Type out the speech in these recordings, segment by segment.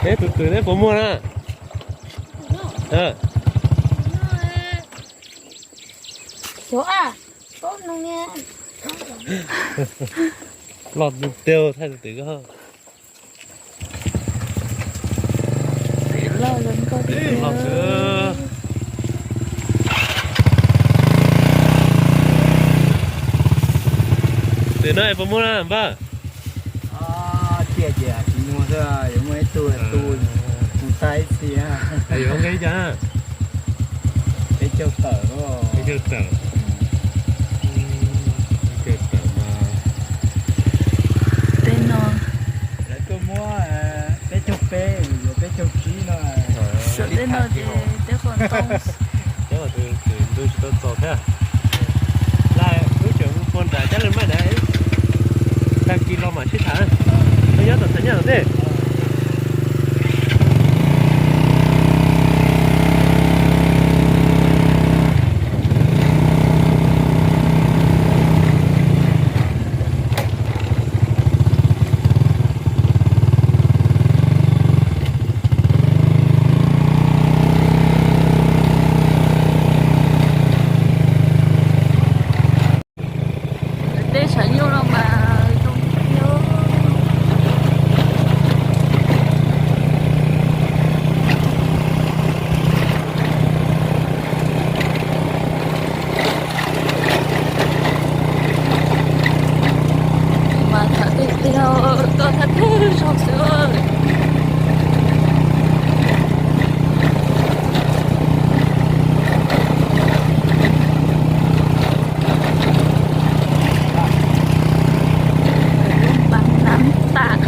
Neb tus twm neb puas muaj na? Loj tiag tiag thaij tus twm ko. Twm no puas muaj na npawg? Tiag ces tsis muaj xwb, yuav muaj ib tug tus mus tag ib txhis. Yuav nqe cas? Peb caug tawm, peb caug tawm. Peb caug tawm mas tej no lawv tuaj muab peb caug peb, yuav peb caug tsib no. Sawv tej no ces tej qhov ntoo. Cov tus twm ntu tsis tau txaus thiab. Lawv wb tseem mus puag nram cab leej maj nrad, tag kis los mam sib tham. Wb nyob tom Thaj Nyaj los tej. Tej tshav nyuj no mas zoo thiab. Mas tham tiag tiag, tuaj thaj teg zog xwb. Lub npas nas tas.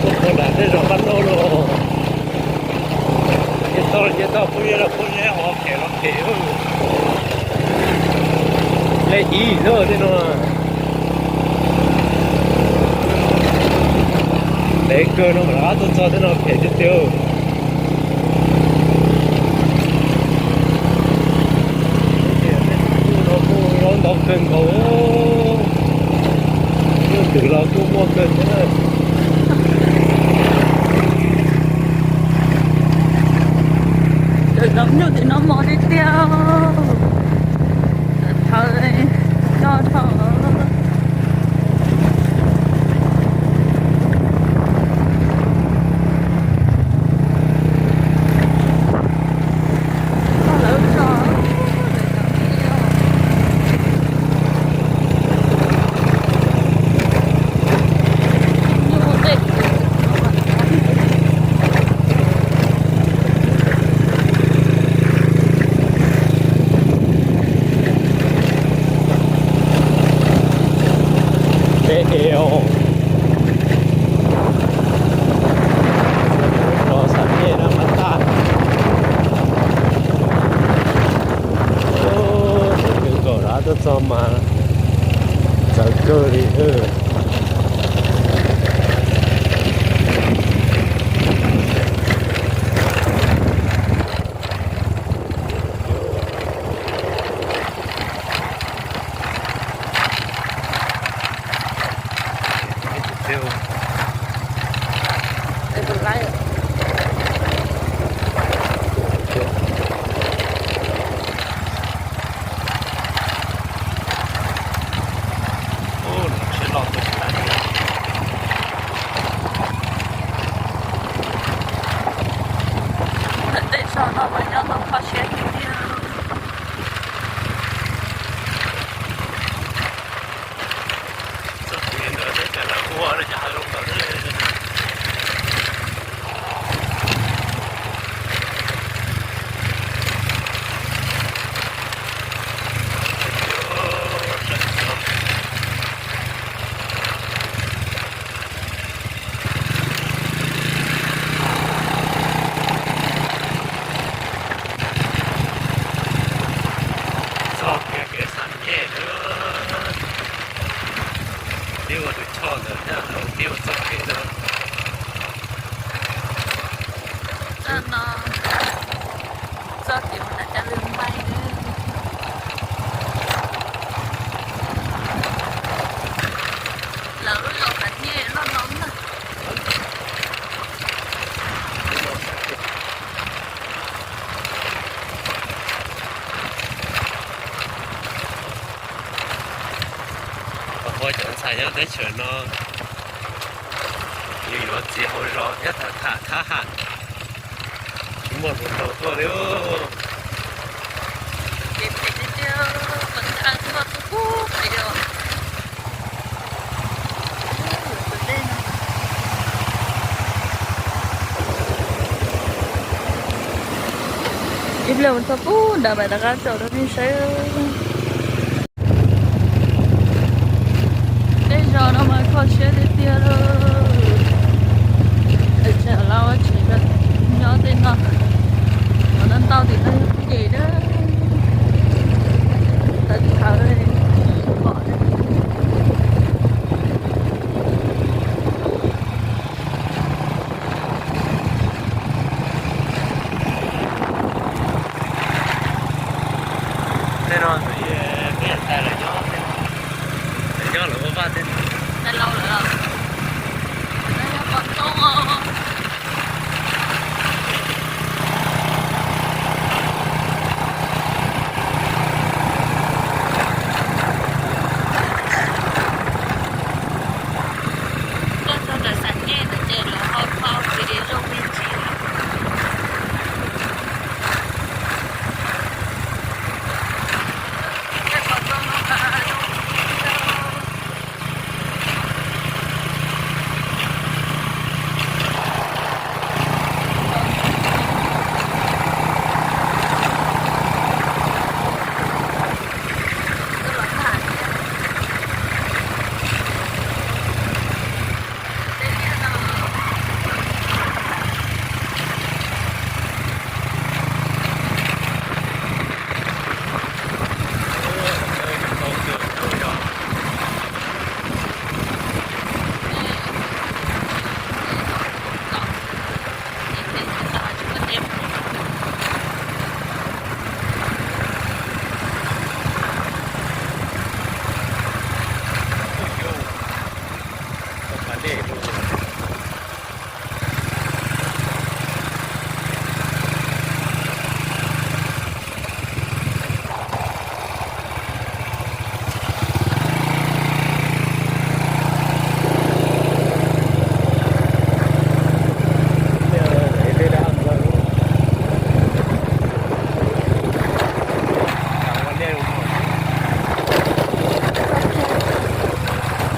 Tuaj puag nram tej zos Paj Lauj los. Ces tau ces tau, phooj ywg los phooj ywg, ua phem los phem. Lej ib lawm tej no. Ntev kawg no mam rov qab tuaj txog tej no, phem tiag tiag. Tej no kuj ntau kawg nkaus. Nyuj twm los kuj muaj kawg thiab. Cov nyuj tim no mos tiag tiag. Thawv no dhau. Peb es los xam nej na mas tag. Tus kawm rov tuaj txog mas txawv kawg li. Tej zos no mas nyob tau kho siab tiag tiag. Txog tim ntawd teb chaws lawv ua no cas lawv Txoj no, txoj kev mus nram Caj Lwj Npaij na. Lawv lub zos Phav Nyej loj no na. Ua cov ntxhais nyob teb chaws no, yus yuav txiv hauv zos thiab tham tham thab ham, tsis muaj hluas nraug tuaj li. Ib pliag mus txog pub nram mam rov qab tso rau nej saib. Tej zos no mas kho siab tiag tiag li. Tseem los ua tsev nyob tej no, cov no ntau tim no yog pem na. Tawv tawv pom. Tej no ntxim peb yam tais lawv nyob, lawv nyob lawv ua vaj tej no. Tais laus lawm los, no yog pom toj. Tuaj txog ntawm Xam Nyej ntawd ces lawv ho kho video zoo me ntsis.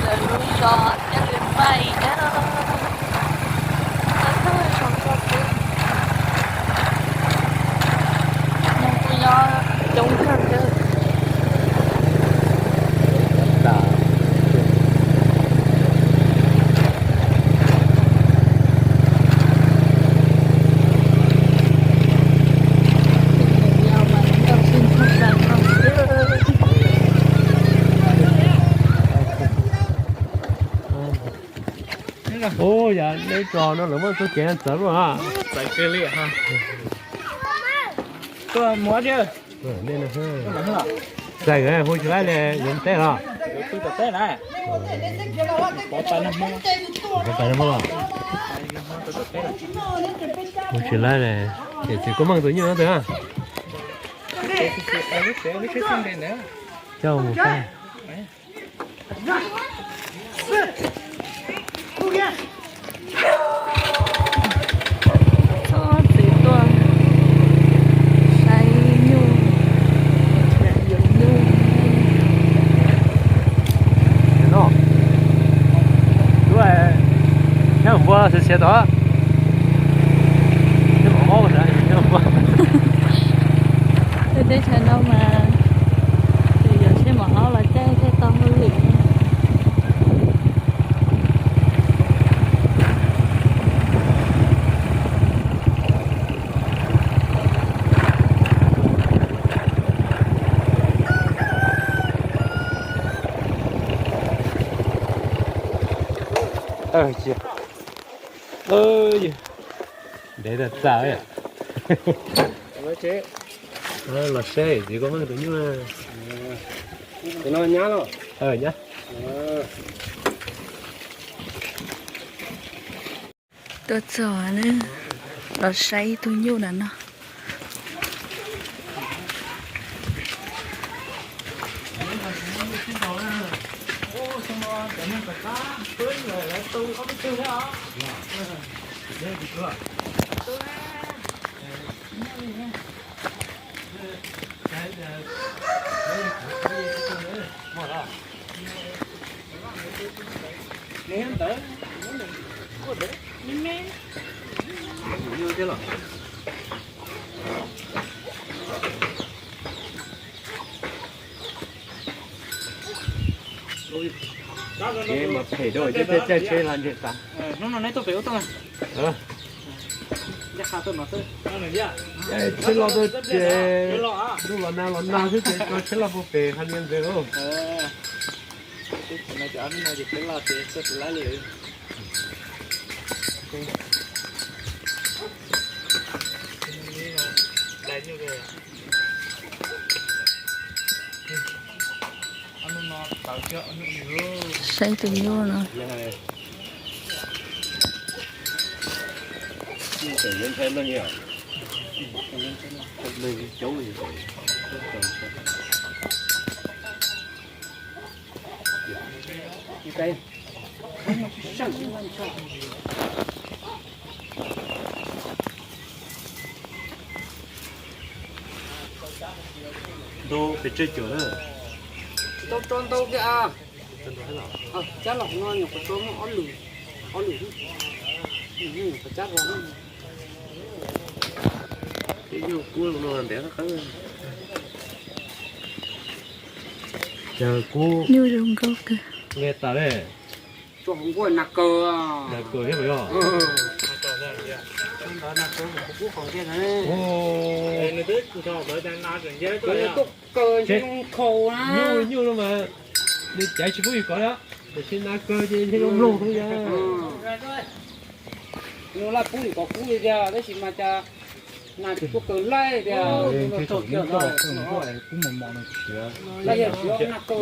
Lawv lub zos Caj Lwj Npaij na. Txog txog xwb, neeg kuj nyob coob kawg thiab. Ub, yog neb tso no lawv muab txoj kev txawv luaj. Txawv kawg li. Txais hu tsis laib li, yuav teb los? Pov tais no Hmoob los? Hu tsis laib li, ces txiv Koob Meej tus nyuj no tus. Coj mus pab. Txhob txwm tuaj saib nyuj, yuav nyuj. Thiab npua xiav xiav tod. Tej teb chaws no mas yuav tsheb mos aub los caij thiaj tau hauj lwm. Ntev tas txav. Los saib txiv koj muab tus nyuj. Tus no nyab los? Nyab. Tuaj txog, los saib ib tug nyuj na no. Ces mas phem rau, caij caij tsheb los ntseg tas. Hnub no neb tuaj pem ub tuaj. Tsheb los tuaj ces ntuj los nag los nag xwb ces tso tsheb los puag pem hais li ntawd. Saib tus nyuj no. Ntau pes tsawg cuam na? Tsis tau tso ntau kiag a. Cab los no nyuam qhuav tso muaj ob lwm, ob lwm, nyuam qhuav cab los. Ces yog kub no ntev qab. Cas kub nyuj zoo nkauj kawg. Nqe tas le. Tso hauv nkuaj nag kaw. Nag kaw thiab mas yog. Nws twb nrog ntawd cas nas tseem nce tuaj. Nyuj, nyuj no mas nws caiv tsis pub yus kov li, tiam sis nas kaw ces ntshe zoo mloog xwb yog. Nws laj pub yus kov kub li tiag tab sis mas cas nas tseem tuaj kaw laij tiag. Laij yog tsis yog nas kaw.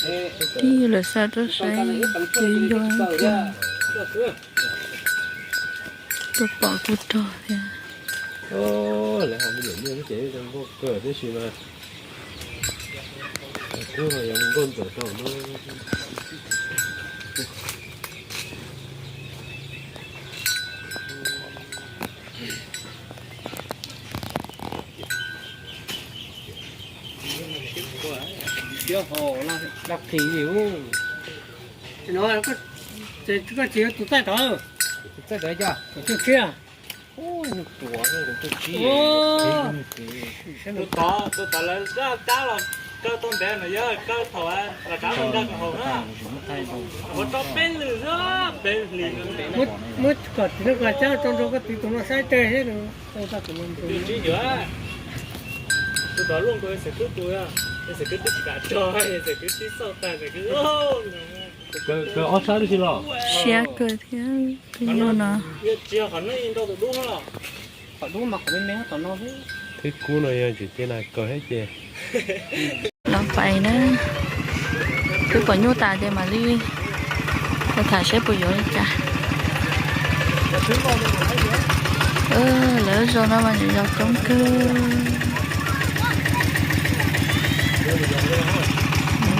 Ib lawv xa tuaj saib kev nco ntsuag, tuaj pom kuj rog thiab. Lawv hais me nyuam nyuj ces zoo nkauj kawg tab sis mas kub no yog nkauj ntxawm rau no. Laj qis li ub. Koj tsis yog tus txaij tod? Tus txaij tod cov? Tus tsib. Tus tod, tus tod lawv cab los kaw tau ntev no yog kaw thaum los tsav los nkag kom haum na. Ua tso peb lwm xwb, peb hlis. Muab kom txiv no koj cab tso nrog koj txiv tus no saib tseg thiab. Tus tsib yuav, tus tod luaj nkaus xeem kwb tus, xeem kwb twb tsis kam tso, xeem kwb tib xauj tag xeem kwb. Kaw ob sab tib si los? Siab kawg thiab tus nyuj no. Tsis yog qhov no ntau tus dub los? Qhov dub mas qhov me me tom no xwb. Twb kub no yog tseem cia nas kaw thiab ces. Los pais na, twb pom nyuj tas ces mam li los tham seb puas yuav li cas. Lawv zos no mas yog coob kawg.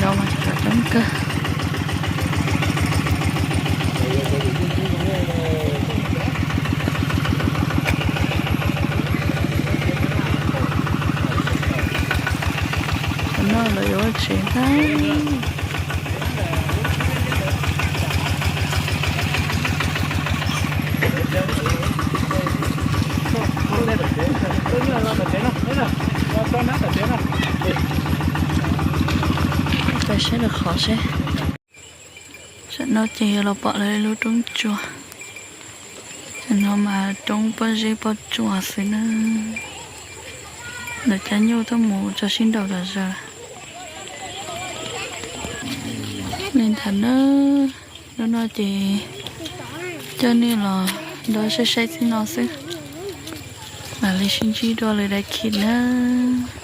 Zos mas coob kawg. Qhov no lawv yuav ua tsev ntag. Pais saib lawv qhov seb. Tam no ces los pom lawv lub roob tsua. Tam no mas roob pob zeb pob tsuas xwb na. Lawv cab nyuj tuaj mus tso sib nraus tas zog. Tham nawb, hnub no ces coj nej los nrog saib saib txij no xwb, mam li sib ntsib dua lwm daim clip nawb.